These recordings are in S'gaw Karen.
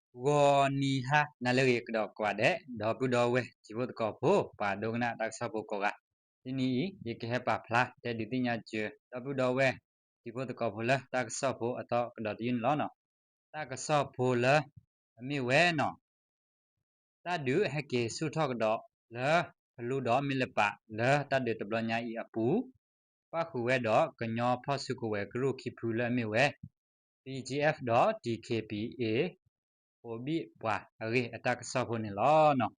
ဂီၤနံၤဟါနၤလၢအဂ့ၤကဒီးကိးဂၤဒဲး ဒီပုၢ်ဒီဝဲၢ်တံၤဖိသကိးဖိ ပှၤဒိကနၣ်တၢ်ကစီၣ်ဖိကိးဂၤ, တနံၤအံၤ ယကဟဲပာ်ဖျါတဲဒုးသ့ၣ်ညါစၢၤ ဒီပုၢ်ဒီဝဲၢ်တံၤဖိသကိးဖိလၢတၢ်ကစီၣ်ဖိအသီကဒီးတယုၢ်န့ၣ်လီၤ. တၢ်ကစီၣ်ဖိလၢအမ့ၢ်ဝဲန့ၣ် တၢ်ဒုးဟဲက့ၤဆူၣ်ထီၣ်ကဒီးလၢဖလူဒီးမ့ၢ်လပးလၢတၢ်ဒုးတဘျီညါအံၤအပူၤ, ပၣ်ဃုာ်ဝဲဒီးကညီဖီၣ်စုကဝဲၤကရူၢ်ခံဖုလၢအမ့ၢ်ဝဲ BGF ဒီး DKBA ပိာ်ဘံၣ်ပှၤအဂ့ၢ်အတၢ်ကစီၣ်ဖိန့ၣ်လီၤ.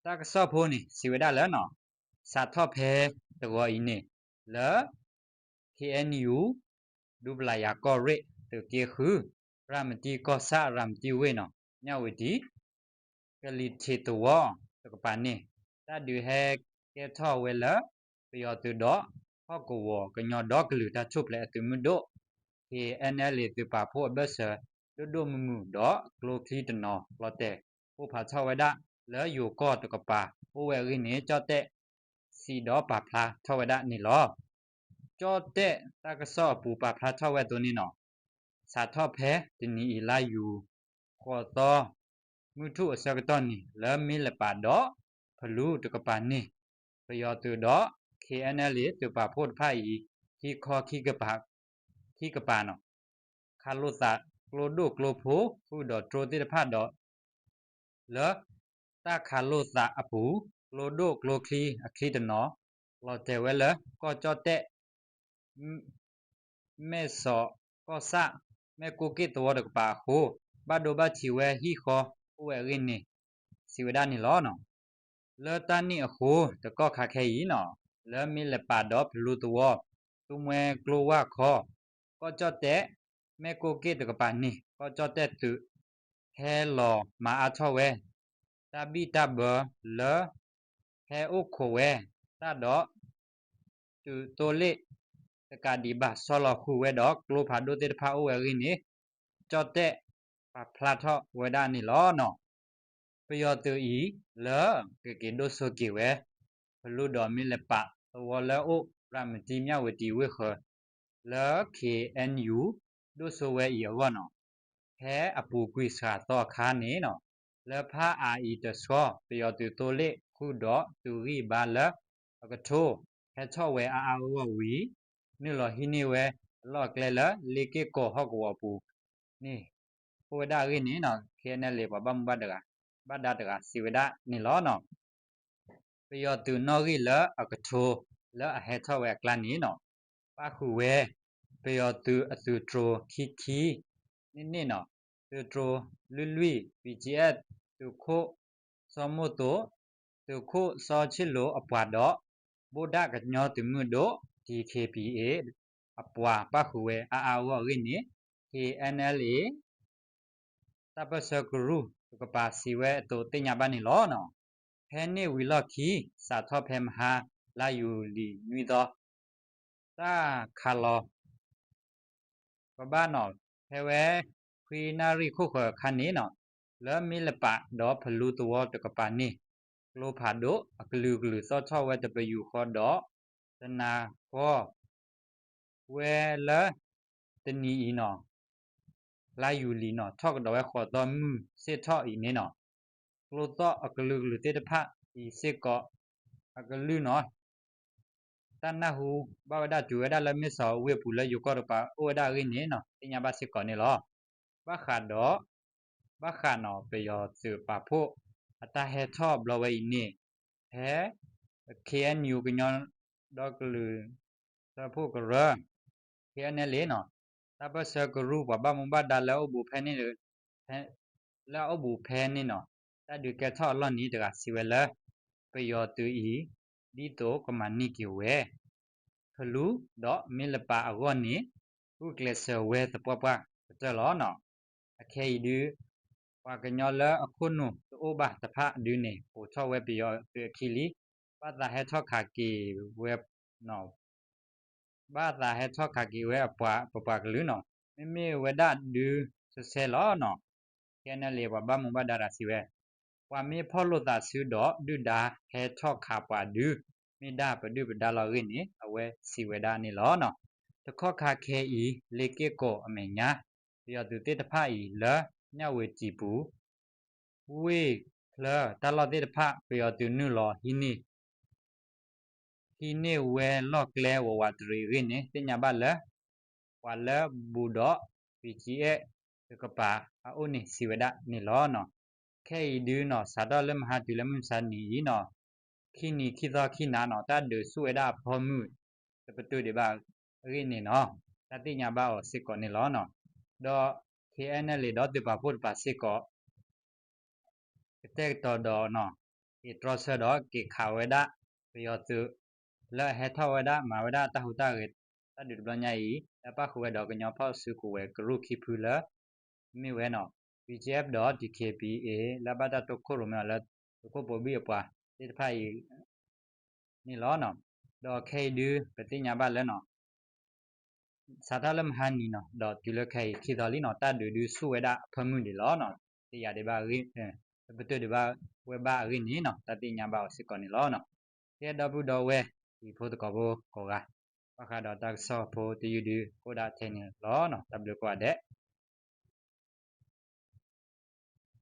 တၢ်ကစီၣ်ဖိန့ၣ် စံးဝဲဒၣ်လၢ စးထီၣ်ဖဲတဂီၤအံၤန့ၣ် လၢ KNU ဒူပလၤယၤကီၢ်ရ့ၣ် သုးက့ဃု ရၤမတံကီၢ်ဆၣ် ရၤမတံဝ့ၢ်န့ၣ် မၠၣ်ဝတံ ကလံၤထံးသဝီတကပၤန့ၣ် တၢ်ဒုးဟဲကဲထီၣ်ဝဲလၢ ပယီၤသုးဒီး ဟီၣ်ကဝီၤကညီဒီကလုာ်တၢ်ထူၣ်ဖျဲးအသုးမုၢ်ဒိၣ် KNLA သုးပာ်ဖှိၣ်အဘၢၣ်စၢၤ ဒိၣ်ဒိၣ်မုၢ်မုၢ်ဒီးကျိချံတနီၤလီၤတဲာ် အိၣ်ဖးထီၣ်ဝဲဒၣ်လၢယိၤကီၢ်တကပၤ အိၣ်ဝဲအဂ့ၢ်န့ၣ် ကၠီၣ်တဲၣ်စံးဒီးပာ်ဖျါထီၣ်ဝဲဒၣ်န့ၣ်လီၤ. ကၠီၣ်တဲၣ်တၢ်ကစီၣ်အပူၤပာ်ဖျါထီၣ်ဝဲအသိးန့ၣ်န့ၣ် စးထီၣ်ဖဲတနံၤအံၤလါယူၤ ဃိးသီ မုၢ်ထူၣ်အဆၢကတီၢ်န့ၣ် လၢမ့ၢ်လပးဒီးဖလူတကပၤန့ၣ် ပယီၤသုးဒီး KNLA သုးပာ်ဖှိၣ်တဖၣ်အံၤ ခံခီခံကပၤ ခံကပၤန့ၣ် ခးလိာ်သးကျိဒိၣ်ကျိဖိဃုာ်ဒီးတြိသ့ၣ်တဖၣ်ဒီး လၢတၢ်ခးလိာ်သးအပူၤ ကျိဒိၣ်ကျိချံအချံတနီၤ လီၤတဲာ်ဝဲလၢကီၢ်ကၠီၣ်တဲၣ် မဲၢ်စီၤကီၢ်ဆၣ် မဲၢ်ကိၣ်က့ၣ်သဝီတကပၤအဃိ ဘၣ်ဒိဘၣ်ထံးဝဲဟံၣ်ဃီအိၣ်ဝဲအဂ့ၢ်န့ၣ် စံးဝဲဒၣ်န့ၣ်လီၤ. လၢတၢ်န့ၣ်အဃိ တကီၢ်ခါခဲအံၤန့ၣ် လၢမ့ၢ်လပးဒီးဖလူသဝီ သူမှဲကျိဝၢ်ခီ ကီၢ်ကၠီၣ်တဲၣ် မဲၢ်ကိၣ်က့ၣ်တကပၤန့ၣ် ကီၢ်ကၠီၣ်တဲၣ်သုး ဟဲလီၤမၤအါထီၣ်ဝဲ တၢ်ဘံၣ်တၢ်ဘၢလၢ ဟဲအိၣ်ခိးဝဲတၢ်ဒီး သုးသိလ့ၣ် တကးဒံးဘၣ် ဆီလီၤဃုာ်ဝဲဒီးကျိဖးဒိၣ်သ့ၣ်တဖၣ်အိၣ်ဝဲအဂ့ၢ်န့ၣ် ကၠီၣ်တဲၣ်ပာ်ဖျါထီၣ်ဝဲဒၣ်န့ၣ်လီၤ. ပယီၤသုးအံၤ လၢကက့ၤဒိၣ်စိက့ၤဝဲ ဖလူဒီးမ့ၢ်လပးသဝီလၢအအိၣ်ရၤမတံမၠၣ်ဝတံဝ့ၢ်ဃၢၤ လၢ KNU ဒိၣ်စိဝဲအံၤအဂီၢ်န့ၣ် ဖဲအပူၤကွံာ်စှၤသီအခါန့ၣ် လၢဖးအါအံၤတဆှီ ပယီၤသုးသိလ့ၣ်ဃုာ်ဒီးသုးဂံၢ်ဘါလၢအကထိ ဟဲထီၣ်ဝဲအါအါဂီၢ်ဂီၢ်ဝံၤ နုာ်လီၤဟံးန့ၢ်ဝဲအလီၢ်အကျဲလၢလ့က့ၢ်ကီၢ်ဟီၣ်ကဝီၤအပူၤန့ၣ် အိၣ်ဝဲဒၣ်အဂ့ၢ်န့ၣ် KNLA ပှၤဘၣ်မူဘၣ်ဒါတဂၤ ဘၣ်ဒါတဂၤစံးဝဲဒၣ်န့ၣ်လီၤ. ပယီၤသုးနီၣ်ဂံၢ်လၢအကထိ လၢအဟဲထီၣ်ဝဲအကျါန့ၣ် ပၣ်ဃုာ်ဝဲ ပယီၤသုးအသုးတြိၤခံခံ န့ၣ်န့ၣ် သုးတြိၤလွံၢ်လွံၢ် BGF သုးခိၣ်စီၤမိၢ်သိး သုးခိၣ်စီၤဆ့ၣ်လိၤအပှၤဒီး ဘိးဒၣ်ကညီသုးမုၢ်ဒိၣ် DKBA အပှၤပၣ်ဃုာ်ဝဲအါအါဂီၢ်ဂီၢ်အဂ့ၢ်န့ၣ် KNLA တၢ်ပၢၢ်ဆၢကရူၢ်တကပၤစံးဝဲအသိးသ့ၣ်ညါဘၣ်န့ၣ်လီၤ. ဖဲန့ၣ်ဝံၤလီၢ်ခံ စးထီၣ်ဖဲမဟါ လါယူၤလံနွံသီ တၢ်ခးလီၤ ပဘၣ်န့ၣ် ဖဲဝဲ ခွံနၣ်ရံၣ်ခိၣ်ဃၢၤအခါန့ၣ် လၢမ့ၢ်လပးဒီးဖလူသဝီတကပၤန့ၣ် ကျိဖးဒိၣ်အကလုာ်ကလုာ်သီၣ်ထီၣ်ဝဲတပယူာ်ဃီဒီး တနၤဃီ ဝဲလၢ တနံၤအံၤန့ၣ် လါယူၤလံန့ၣ် ထီၣ်ကဒီးဝဲဃိးသီမုၢ်ဆ့ၣ်ထီၣ်အံၤန့ၣ် ကျိသီၣ်အကလုာ်ကလုာ်သ့ၣ်တဖၣ်အံၤစ့ၢ်ကီး အကလုၢ်န့ၣ် တၢ်နၢ်ဟူဘၣ်ဝဲဒၣ်တုၤဝဲဒၣ်လၢမ့ၢ်စီၤဝ့ၢ်ပူၤလၢယိၤကီၢ်တကပၤအိၣ်ဝဲဒၣ်အဂ့ၢ်န့ၣ် သ့ၣ်ညါဘၣ်စ့ၢ်ကီးန့ၣ်လီၤ. ဘၣ်ဃးဒီး ဘၣ်ဃးန့ၣ် ပယီၤသုးပာ်ဖှိၣ်အတၢ်ဟဲထီၣ်ဘျီဝဲအံၤန့ၣ် ဖဲ KNU ကညီဒီကလုာ်စၢဖှိၣ်ကရၢ KNLA န့ၣ် တၢ်ပၢၢ်ဆၢကရူၢ်ပှၤဘၣ်မူဘၣ်ဒါလၢအအိၣ်ဘူးဖဲန့ၣ် လၢအအိၣ်ဘူးဖဲန့ၣ်န့ၣ် တၢ်ဒုးကဲထီၣ်အလီၢ်န့ၣ်တဂၤစံးဝဲလၢ ပယီၤသုးအံၤ ဒ်သိးကမၤန့ၢ်က့ၤဝဲ ဖလူဒီးမ့ၢ်လပာ်အဂီၢ်န့ၣ် ဂုာ်ကျဲးစၢးဝဲသပှၢ်ပှၢ်ကတၢၢ်လီၤ. အခဲအံၤဒုး ပှၤကညီလၢအခိၣ်နူာ်တအိၣ်ဘၣ်တဖၣ်ဒုးန့ၣ် ပိာ်ထီၣ်ဝဲပယီၤသုးအခံလံ, ဘၣ်သးဟဲထီၣ်ခးက့ၤဝဲ ဘၣ်သးဟဲထီၣ်ခးက့ၤဝဲအပှၤပပှၤကလုာ်န့ၣ် မ့မ့ၢ်ဝဲဒၣ်ဒုးစဲးစဲးလီၤန့ၣ်. KNLA ပှၤဘၣ်မူဘၣ်ဒါတဂၤစံးဝဲ ပှၤမ့ၢ်ဖီၣ်လိာ်သးဆူဒီးဒုၣ်ဒါဟဲထီၣ်ခးပှၤဒုး မ့ၢ်ဒၣ်ပဒုၣ်ပဒါလီၤအဂ့ၢ်န့ၣ် အဝဲစံးဝဲဒၣ်န့ၣ်လီၤ. တကီၢ်ခါခဲအံၤ လ့က့ၢ်ကီၢ်အမဲာ်ညါ ပယီၤသုးသ့ၣ်တဖၣ်အံၤလၢ မၠၣ်ဝ့ၤတံၢ်ပူၤ ဝ့ၢ်ချၢတၢ်လီၢ်သ့ၣ်တဖၣ် ပယီၤသုးနုာ်လီၤဟံးန့ၢ် ဟံးန့ၢ်ဝဲလီၢ်ကျဲဝးဝးတရံးအဂ့ၢ်န့ၣ် သ့ၣ်ညါဘၣ်လၢ ပှၤလၢဘူးဒီး BGF တကပၤအအိၣ်န့ၣ် စံးဝဲဒၣ်န့ၣ်လီၤ. ခဲအံၤဒုနီၤ စးထီၣ်လၢမဟါတုၤလၢမုၢ်မဆါနံၤအံၤနီၤ ခံနံၤခံသီခံနၤနီၤ တၢ်ဒုးဆူၣ်ဝဲဒၣ်အဖၢမုၢ်တပတုာ်ဒံးဘၣ်အဂ့ၢ်န့ၣ်နီၤ တၢ်သ့ၣ်ညါဘၣ်အီၤစ့ၢ်ကီးန့ၣ်လီၤ. ဒီး KNLA ဒီးသုးပာ်ဖှိၣ်တကပၤစ့ၢ်ကီး ကတဲာ်ကတီၤဒီး က့ၤတြီဆၢဒီးက့ၤခးဝဲဒၣ် ပယီၤသုး လၢအဟဲထီၣ်ဝဲဒၣ်မၤဝဲဒၣ်တၢ်ဟူးတၢ်ဂဲၤ တၢ်ဒုးတဘျီညါအံၤ လၢပၣ်ဃုာ်ဝဲဒီးကညီဖီၣ်စုကဝဲၤကရူၢ်ခံဖုလၢ မ့ၢ်ဝဲနီၤ BGF ဒီး DKBA လၢဘၣ်တၢ်တိခိၣ်ရိၣ်မဲအီၤလၢသုးခိၣ်ပိဘံၣ်အပှၤသ့ၣ်တဖၣ်အံၤန့ၣ်လီၤ. ဒီးခဲအံၤဒုပသ့ၣ်ညါဘၣ်လၢနီၤ စးထီၣ်လၢမဟါနံၤနီၤ ဒီးတုၤလၢခဲအံၤခံသီလံနီၤ တၢ်ဒုးဒုဆူၣ်ဝဲဒၣ်အဖၢမုၢ်ဒံးလီၤ. သ့ၣ်ညါဒံးဘၣ်အဂ့ၢ် တပတုာ်ဒံးဘၣ်ဝဲဘၣ်အဂ့ၢ်န့ၣ်နီၤ တၢ်သ့ၣ်ညါဘၣ်အီၤစ့ၢ်ကီးန့ၣ်လီၤ. ကဲဒီပုၢ်ဒီဝဲၢ် ဟံၣ်ဖိသကိးဖိကိးဂၤ ဘၣ်ဃးဒီးတၢ်ကစီၣ်ဖိတယုၢ်ဒု ကအိၣ်ဒၣ်ထဲန့ၣ်လီၤ. တၢ်ဘျုးကိးဂၤဒဲး